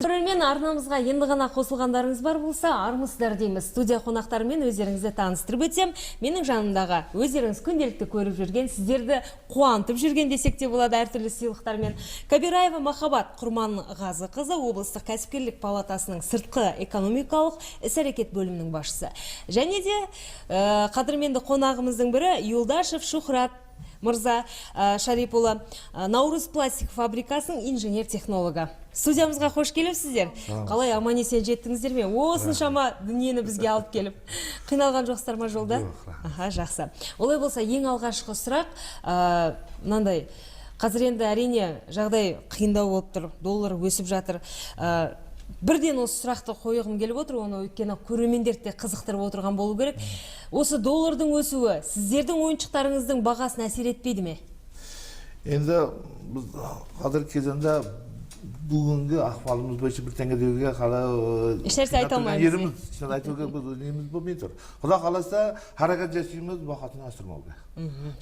Көрермен, арнамызға енді ғана қосылғандарыңыз бар болса, армысыздар дейміз. Студия қонақтарымен өздеріңізді таныстырып өтсем, менің жанымдағы өздеріңіз күнделікті көріп жүрген, сіздерді қуантып жүрген десек те болады әртүрлі сыйлықтармен. Кабираева Махаббат Құрманғазықызы, облыстық кәсіпкерлік палатасының сыртқы экономикалық іс-әрекет бөлімінің басшысы. Және де қадірменді қонағымыздың бірі Юлдашев Шухрат мырза Шарипұлы, Наурыз пластик фабрикасының инженер-технологы. Студиямызға қош келіпсіздер. Қалай, аман есен жеттіңіздер ме? Осыншама дүниені бізге алып келіп. Қиналған жоқсыздар ма жолда? Жоқ, рахмет. Аха, жақсы. Олай болса, ең алғашқы сұрақ мынандай. Қазір енді, әрине, жағдай қиындау болып тұр, доллар өсіп жатыр. Бірден осы сұрақты қойғым келіп отыр, оны өйткені көрермендерді де қызықтырып отырған болу керек. Осы доллардың өсуі сіздердің ойыншықтарыңыздың бағасына әсер етпейді ме? Енді біз қазіргі кезеңде бүгінгі ахуалымыз бойынша бір теңге деуге қалай Ешнәрсе айта алмаймыз. Жеріміз ешнәрсе айтуға біз неміз болмай тұр. Құда қаласа, харакет жасаймыз бағасын асырмауға.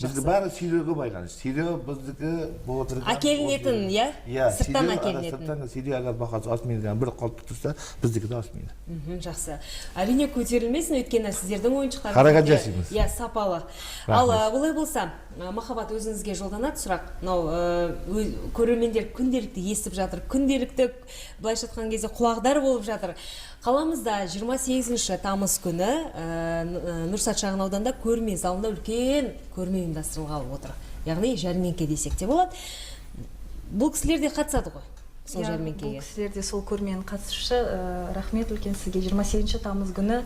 Бізді бәрі сырьё ге байланысты. Сырьё біздікі болып отырған. Әкелінетін, иә? Иә. Сырттан Сырьё, әкелінетін. Сырттан сырьё егер бағасы осмайды, бір қалыпты тұрса, біздікі де осмайды. Жақсы. Әрине, көтерілмесін, өйткені сіздердің ойыншықтарыңыз Харакет өте, жасаймыз. Иә, сапалы. Ал олай болса, Махаббат, өзіңізге жолданады сұрақ. Мынау көрермендер күнделікті естіп жатыр, күнделікті, былайша айтқан кезде, құлағдар болып жатыр. Қаламызда 28 тамыз күні Нұрсат шағын ауданында көрме залында үлкен көрме ұйымдастырылғалы отыр. Яғни жәрмеңке десек те болады. Бұл кісілер де қатысады ғой сол Иә, жәрмеңкеге. Бұл кісілер де сол көрменің қатысушы. Рахмет үлкен сізге. 28 тамыз күні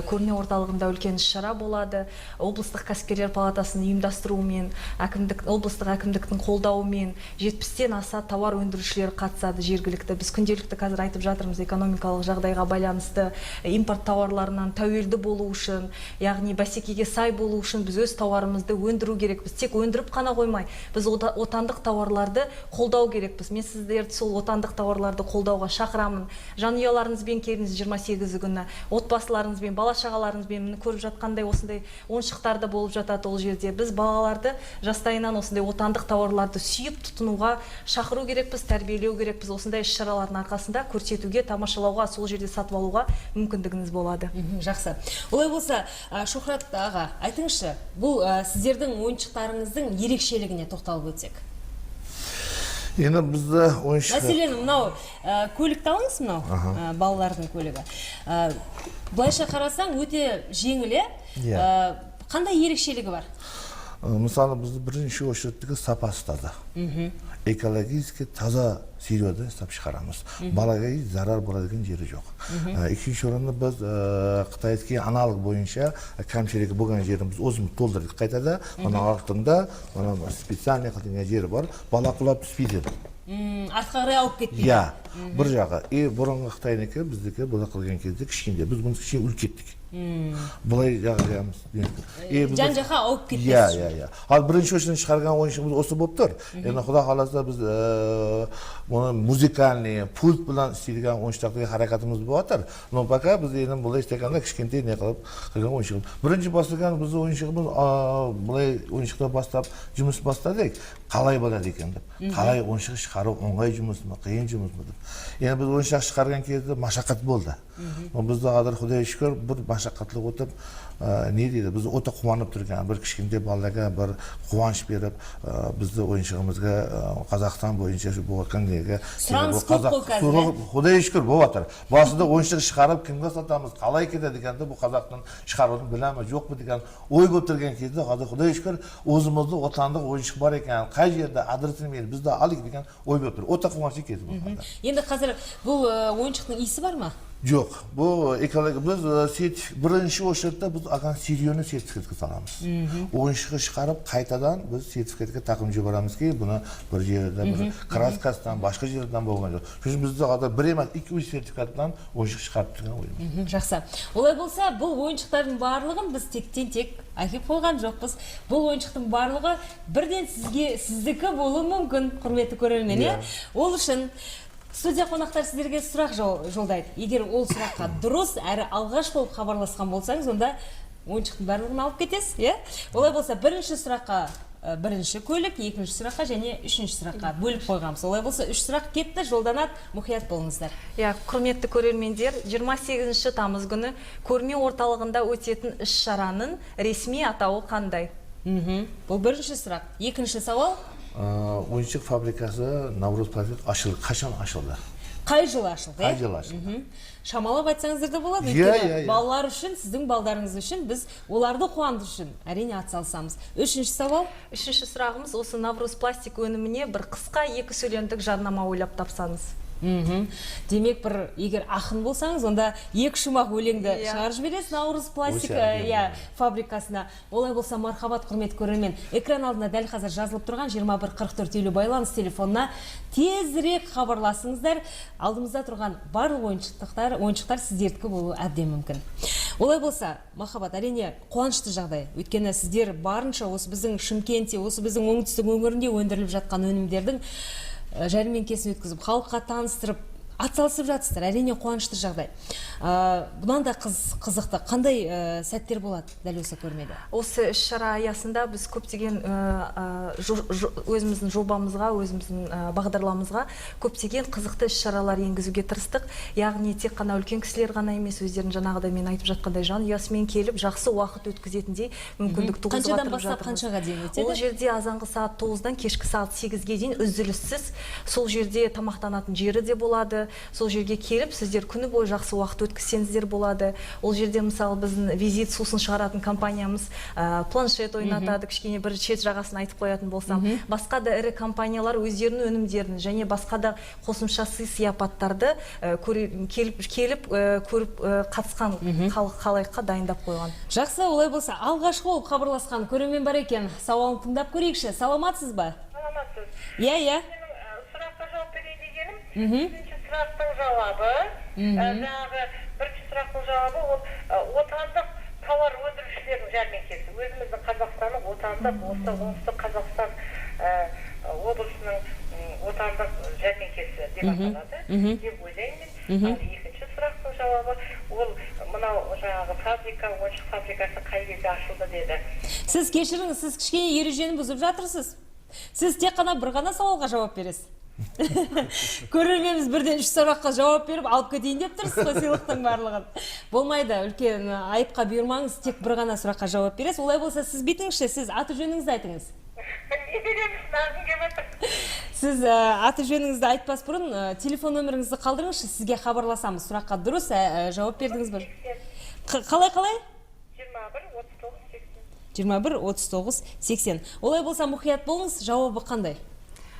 көрме орталығында үлкен іс-шара болады. Облыстық кәсіпкерлер палатасының ұйымдастыруымен, әкімдік, облыстық әкімдіктің қолдауымен 70-тен аса тауар өндірушілер қатысады жергілікті. Біз күнделікті қазір айтып жатырмыз, экономикалық жағдайға байланысты импорт тауарларынан тәуелді болу үшін, яғни бәсекеге сай болу үшін біз өз тауарымызды өндіру керекпіз. Тек өндіріп қана қоймай, біз отандық тауарларды қолдау керекпіз. Мен сіздерді сол отандық тауарларды қолдауға шақырамын. Жанұяларыңызбен келіңіз 28 күні, отбасыларыңызбен, бала шағаларыңызбен. Міне, көріп жатқандай, осындай ойыншықтар да болып жатады ол жерде. Біз балаларды жастайынан осындай отандық тауарларды сүйіп тұтынуға шақыру керекпіз, тәрбиелеу керекпіз. Осындай іс шаралардың арқасында көрсетуге, тамашалауға, сол жерде сатып алуға мүмкіндігіңіз болады. Жақсы. Олай болса, Шухрат аға, айтыңызшы, бұл сіздердің ойыншықтарыңыздың ерекшелігіне тоқталып өтсек. Енді бізді ойыншық Мәселен, мынау көлікті алыңыз, мынау балалардың көлігі. Былайша қарасаң, өте жеңіл, иә? Иә. Қандай ерекшелігі бар? Мысалы, бізді бірінші очередь тегі сапасы таза, экологически таза сырьё дан жасап шығарамыз, балаға зарар болады деген жері жоқ. Екінші орында біз китайский аналог бойынша кемшілігі болған жерін біз өзіміз толтырдық қайтада. Мына артында мына специальный қылған жері бар, бала құлап түспейді. Артқа қарай ауып кетпейді. Иә, бір жағы. И бұрынғы қытайнікі, біздікі бұны қылған кезде кішкентай, біз бұны кішкене үлкейттік, былай жағамыз. И Жан жаққа ауып кетпес Иә. үшін. Иә, ал бірінші очередь шығарған ойыншығымыз осы болып тұр. Енді құда қаласа, біз бұны музыкальный пульт bilan істейdigan ойыншықтарға харакатымыз болып жатыр. Но пока біз енді былай істегенде кішкентай не қылып қылған ойыншығымыз. Бірінші бастаған біздің ойыншығымыз, былай ойыншықтан бастап жұмыс бастадық, қалай болады екен деп, қалай ойыншық шығару оңай жұмыс па, қиын жұмыс па деп. Енді біз ойыншық шығарған кезде машақат болды. Но бізде қазір, құдайға шүкір, бір машақатлы өтіп, не дейді, біз өте қуанып тұрған бір кішкентай балаларға бір қуаныш беріп, бізді ойыншығымызға Қазақстан бойынша болып неге Сұраныс көп қой қазір, иә? Құдайға шүкір, болып жатыр. Басында ойыншық шығарып, кімге сатамыз, қалай кетеді екен деп, бұл қазақтың шығаруын біле ме, жоқ па деген ой болып тұрған кезде, қазір, құдайға шүкір, өзіміздің отандық ойыншық бар екен, қай жерде, адресін бер, біз де алайық деген ой болып тұр. Өте қуанышты кез бұл қазір. Енді қазір бұл ойыншықтың иісі бар ма? Жоқ, бұл экология. Біз бірінші очередь те біз алған сырьё ні сертификатқа саламыз. Ойыншығы шығарып, қайтадан біз сертификатқа тақым жібереміз ки, бұны бір жерде бір краска сынан, басқа жерден болған жоқ. Сосын бізде қазір бір емес, екі үш сертификаттан ойыншық шығарып тұрған ойымыз. Жақсы. Олай болса, бұл ойыншықтардың барлығын біз тектен тек әкеліп қойған жоқпыз. Бұл ойыншықтың барлығы бірден сізге, сіздікі болуы мүмкін, құрметті көрермен, иә? Ол үшін студия қонақтар сіздерге сұрақ жолдайды. Егер ол сұраққа дұрыс әрі алғаш болып хабарласқан болсаңыз, онда ойыншықтың барлығын алып кетесіз, иә? Олай болса, бірінші сұраққа Бірінші көлік, екінші сұраққа және үшінші сұраққа бөліп қойғанбыз. Олай болса, үш сұрақ кетті, жолданады, мұқият болыңыздар. Иә, құрметті көрермендер, 28 тамыз күні көрме орталығында өтетін іс-шараның ресми атауы қандай? Бұл бірінші сұрақ. Екінші сауал. Ойыншық фабрикасы Наурыз Пластик ашылды. Қашан ашылды? Қай жылы ашылды? Қай Иә? жылы ашылды? Шамалап айтсаңыздар да болады, Иә, өйткені иә, иә. балалар үшін, сіздің балдарыңыз үшін, біз оларды қуанту үшін әрине атсалысамыз. Үшінші сауал. Үшінші сұрағымыз: осы Навруз Пластик өніміне бір қысқа екі сөйлемдік жарнама ойлап тапсаңыз. Демек, бір егер ақын болсаңыз, онда екі шумақ өлеңді шығарып жібересіз Наурыз Пластик Өте әдемі. иә, фабрикасына. Олай болса, мархабат, құрметті көрермен, экран алдында дәл қазір жазылып тұрған 21 44 50 байланыс телефонына тезірек хабарласыңыздар. Алдымызда тұрған барлық ойыншықтар сіздердікі болуы әбден мүмкін. Олай болса, Махаббат, әрине қуанышты жағдай. Өйткені сіздер барынша осы біздің Шымкентте, осы біздің оңтүстік өңірінде өндіріліп жатқан өнімдердің жәрмеңкесін өткізіп, халыққа таныстырып, атсалысып жатсыздар. Әрине қуанышты жағдай. Бұнан да қызықты қандай сәттер болады дәл осы көрмеде? Осы іс-шара аясында біз көптеген өзіміздің жобамызға, өзіміздің бағдарламамызға көптеген қызықты іс-шаралар енгізуге тырыстық. Яғни тек қана үлкен кісілер ғана емес, өздерінің жаңағыдай мен айтып жатқандай жанұясымен келіп, жақсы уақыт өткізетіндей мүмкіндік туғызуға Қаншадан тырысып бастап жатырмыз. қаншаға дейін өтеді? Ол жерде азанғы сағат 9-дан кешкі сағат 8-ге дейін үзіліссіз, сол жерде тамақтанатын жері де болады. Сол жерге келіп, сіздер күні бойы жақсы уақыт өткізсеңіздер болады. Ол жерде, мысалы, біздің Визит сусын шығаратын компаниямыз планшет ойнатады, кішкене бір шет жағасын айтып қоятын болсам. Басқа да ірі компаниялар өздерінің өнімдерін және басқа да қосымша сый сияпаттарды келіп көріп, қатысқан халайыққа дайындап қойған. Жақсы, олай болса, алғашқы болып хабарласқан көрермен бар екен. Сауалын тыңдап көрейікші. Саламатсыз ба? Саламатсыз. Иә. Менің сұраққа жауап берейін дегенім, бірінші сұрақтың жауабы, жаңағы бірінші сұрақтың жауабы ол отандық тауар өндірушілердің жәрмеңкесі. Өзіміздің Қазақстанның отандық, осы Оңтүстік Қазақстан облысының отандық жәрмеңкесі деп аталады деп ойлаймын мен. Ал екінші сұрақтың жауабы ол мынау жаңағы фабрика, ойыншық фабрикасы қай кезде ашылды деді. Сіз кешіріңіз, сіз кішкене ережені бұзып жатырсыз. Сіз тек қана бір ғана сауалға жауап бересіз. Көрерменіміз бірден үш сұраққа жауап беріп алып кетейін деп тұрсыз ғой сыйлықтың барлығын. Болмайды, үлкен айыпқа бұйырмаңыз, тек бір ғана сұраққа жауап бересіз. Олай болса, сіз бүйтіңізші, сіз аты жөніңізді айтыңыз. Не береміз, нағым келіп отыр. Сіз аты жөніңізді айтпас бұрын телефон нөміріңізді қалдырыңызшы, сізге хабарласамыз. Сұраққа дұрыс жауап бердіңіз бе? Қалай, қалай? 21 39 80. 21 39 80. Олай болса, мұқият болыңыз, жауабы қандай?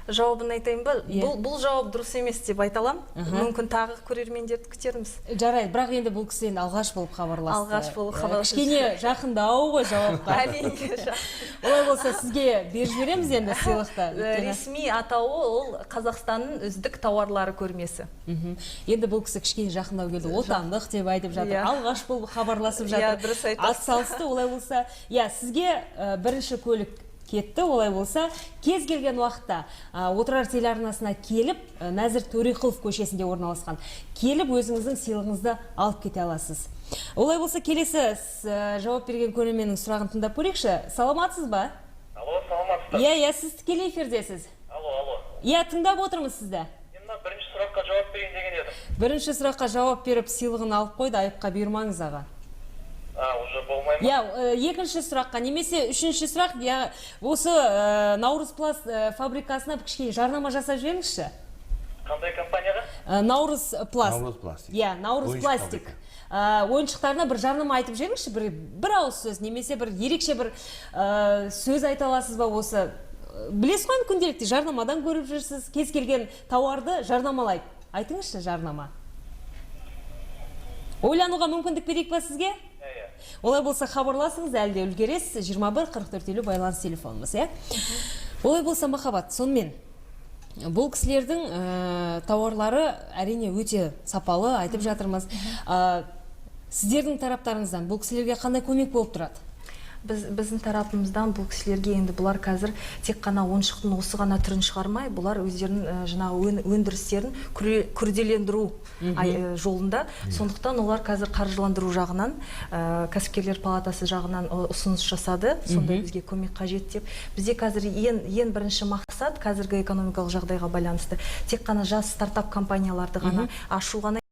Жауабын айтайын ба? Иә. Бұл жауап дұрыс емес деп айта аламын. Мүмкін, тағы көрермендерді күтерміз. Жарайды, бірақ енді бұл кісі енді алғаш болып хабарласты. Алғаш болып хабарласты. Кішкене жақындау ғой жауапқа. Әрине, жақын. Олай болса, сізге беріп жібереміз енді сыйлықты. Ресми атауы ол Қазақстанның үздік тауарлары көрмесі. Енді бұл кісі кішкене жақындау келді. Отандық деп айтып жатыр. Алғаш болып хабарласып Иә, жатыр. дұрыс айтасыз. Атсалысты. Олай болса, иә, сізге бірінші көлік кетті. Олай болса, кез келген уақытта Отырар телеарнасына келіп, Нәзір Төреқұлов көшесінде орналасқан, келіп өзіңіздің сыйлығыңызды алып кете аласыз. Олай болса, келесі жауап берген көрерменнің сұрағын тыңдап көрейікші. Саламатсыз ба? Алло, саламатсыздар. Иә, сіз тікелей эфирдесіз. Алло, алло. Иә, тыңдап отырмыз сізді. Мен мына бірінші сұраққа жауап берейін деген едім. Бірінші сұраққа жауап беріп, сыйлығын алып қойды, айыпқа бұйырмаңыз, аға. А, уже болмай ма? Иә, екінші сұраққа немесе үшінші сұрақ, иә, осы Наурыз Пласт фабрикасына кішкене жарнама жасап жіберіңізші. Қандай компанияға? Наурыз Пласт. Наурыз Пластик. Иә, Наурыз Ойыншық Пластик. фабрика. Ойыншықтарына бір жарнама айтып жіберіңізші, бір ауыз сөз немесе бір ерекше бір сөз айта аласыз ба осы? Білесіз ғой, енді күнделікті жарнамадан көріп жүрсіз, кез келген тауарды жарнамалайды. Айтыңызшы жарнама. Ойлануға мүмкіндік берейік па сізге? Иә, иә. Олай болса, хабарласыңыз, әлі де үлгересіз. 21 44 50 байланыс телефонымыз, иә. Олай болса, Махаббат, сонымен бұл кісілердің тауарлары әрине өте сапалы, айтып жатырмыз. Сіздердің тараптарыңыздан бұл кісілерге қандай көмек болып тұрады? Біздің тарапымыздан бұл кісілерге, енді бұлар қазір тек қана ойыншықтың осы ғана түрін шығармай, бұлар өздерінің жаңағы өндірістерін күрделендіру жолында. Сондықтан олар қазір қаржыландыру жағынан, кәсіпкерлер палатасы жағынан ұсыныс жасады, сондай бізге көмек қажет деп. Бізде қазір ең бірінші мақсат, қазіргі экономикалық жағдайға байланысты, тек қана жас стартап компанияларды ғана ашу ғана.